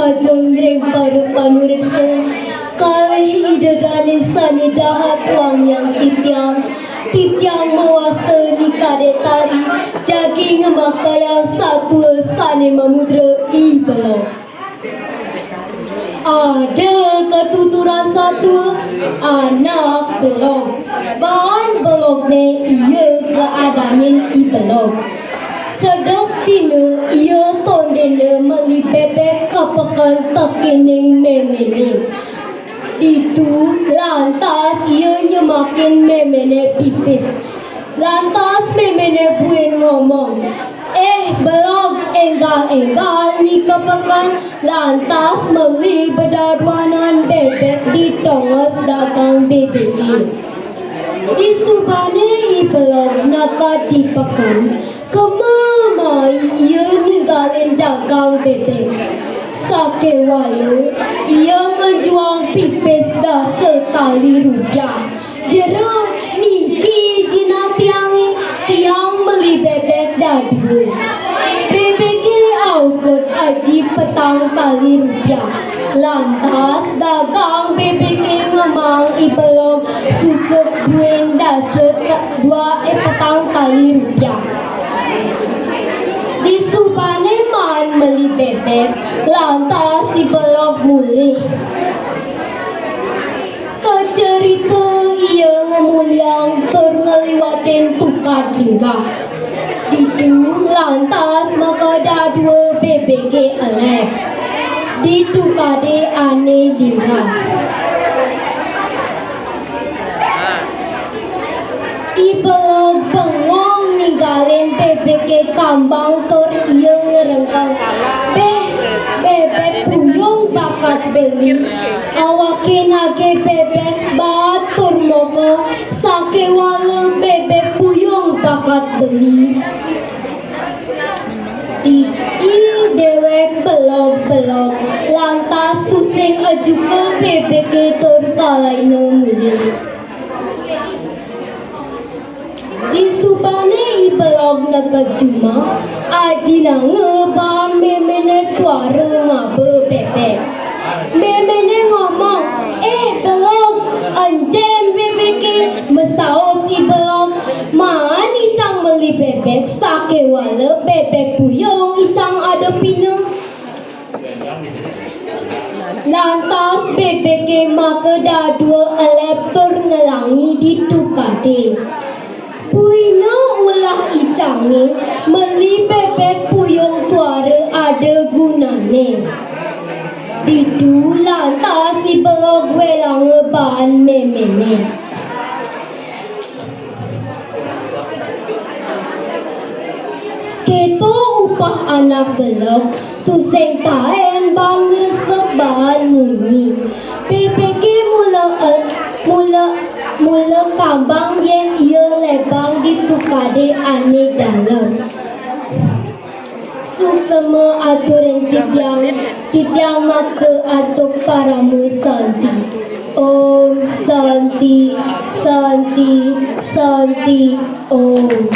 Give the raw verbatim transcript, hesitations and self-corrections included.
Ajeng ring para panureksa, kalih Ida Dane sane dahat wangiang titiang, titiang mawasta nikade tari, jagi ngemaktayang satua sane mamudra I Belog. Ada katuturan satua, anak Belog. Baan Belogne ia kaadanin I Belog. Sedek dina ia tondena meli bebek ka peken tekening memene. Ditu lantas ia nyemakin memene pipis. Lantas memene buin ngomong, "Eh, Belog, enggal-enggal nyi ka peken, lantas meli bedaduanan bebek di tongos dagang bebeke." Disubane I Belog neked di peken, kema mai ia ninggalin dagang bebek. Sakewala ia ngejuang pipis dasa tali rupiah. "Jero, niki jinah tiange, tiang meli bebek dadua." Bebeke aukud aji petang tali rupiah. Lantas dagang bebeke ngemang I Belog susup buin dasa ta-, dua, eh, petang tali rupiah. Disubane maan meli bebek, lantas I Belog mulih. Kacerita ia ngemuliang tur ngliwatin tukad linggah. Ditu lantas makadadua bebeke elep. Di tukade ane linggah. I Belog bengong ninggalin bebeke kambang tur ia ngrengkeng, "Beh, bebek puyung bakat beli." Awake nagih bebek baat tur mokoh, sakewala bebek puyung bakat beli. Di, I dewek Belog-Belog, lantas tusing ejuka bebeke tur kalaina mulih. Disubane I Belog neked jumah, ajinanga baan memene tuara ngaba bebek. Memene ngomong, "Eh, Belog, encen bebeke?" Masaut I Belog, "Maan icang meli bebek, sakewala bebek puyung icang ada pina." Lantas bebeke makadadua elep tur ngelangi di tukade. Buina ulah icange meli bebek puyung tuara ada gunane. Ditu lantas I Belog welanga baan memene. Keto upah anak Belog, tusing taen baan ngresep baan munyi. Bebeke mula, mula, mula kambang yen ia lebang di tukade ane dalem. Suksema aturin titiang, titiang makta antuk parama santi. Om Santi, Santi, Santi, Om.